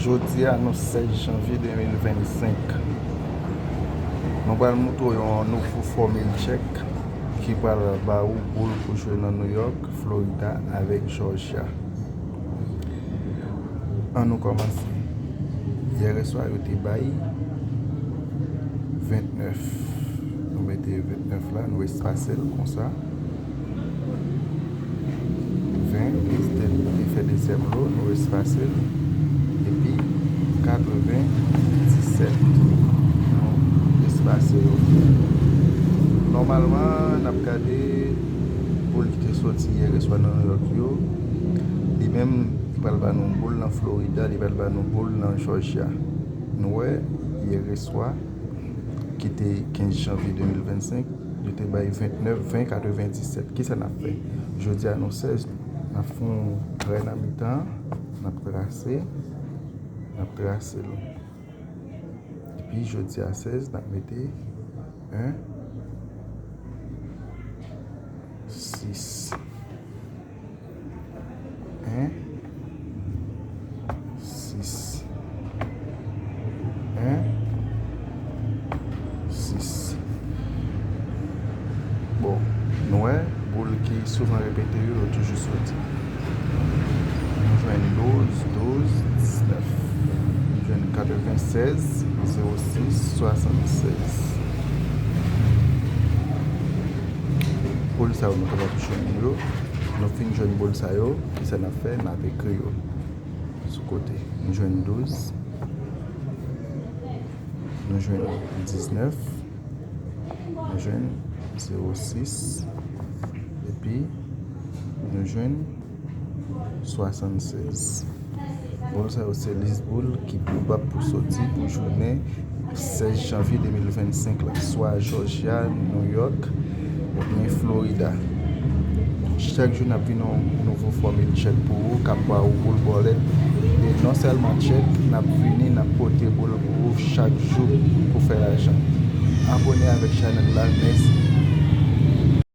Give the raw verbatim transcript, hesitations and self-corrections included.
Jodi a, nou sèz janvye de mil vennsenk. Nou pral moutre w yon nouvo fòmil chèk ki pral ba ou boul pou jwe nan New York, Florida avèk Georgia. Ann nou kòmanse. Yè swa, yo te bay ventnèf. Nou mete ventnèf la, nou espase l konsa. Ven, li te, li fè dezyèm lo, nou espase l. Epi katrevenndisèt, nou espase yo. Nòmalman, n ap gade boul ki te soti yè swa nan New York yo. Li menm, li pral ba nou boul nan Florida, li pral ba nou boul nan Georgia. Nou wè, yè swa, ki te kenz janvye de mil vennsenk, yo te bay ventnèf, ven, katrevenndisèt. Kisa n ap fè? Jodi a, nou sèz, n ap fè yon trè nan mitan, n ap trase, n ap trase l. Epi, jodi a, sèz, n ap mete en, sis. En, sis. En, sis. Bon, nou wè, boul ki souvan repete yo, yo toujou soti. Nou jwenn douz, douz, diznèf. Nou jwenn katrevennsèz, zewo sis, swasannsèz. Boul sa yo, nou kapab jwenn yo. Nou fin jwenn boul sa yo, kisa n ap fè? N ap ekri yo sou kote. Nou jwenn douz, nou jwenn diznèf, nou jwenn zewo sis, epi nou jwenn swasannsèz. Boul sa yo se lis boul ki pwobab pou soti pou jounen sèz janvye de mil vennsenk la, swa Georgia, New York, oubyen Florida. Chak jou, n ap vin yon nouvo fòmil chèk pou ou, k ap ba ou boul bòlèt. E non sèlman chèk, n ap vini, n ap pote boul pou ou chak jou pou fè lajan. Abòne avèk chanèl la, mèsi.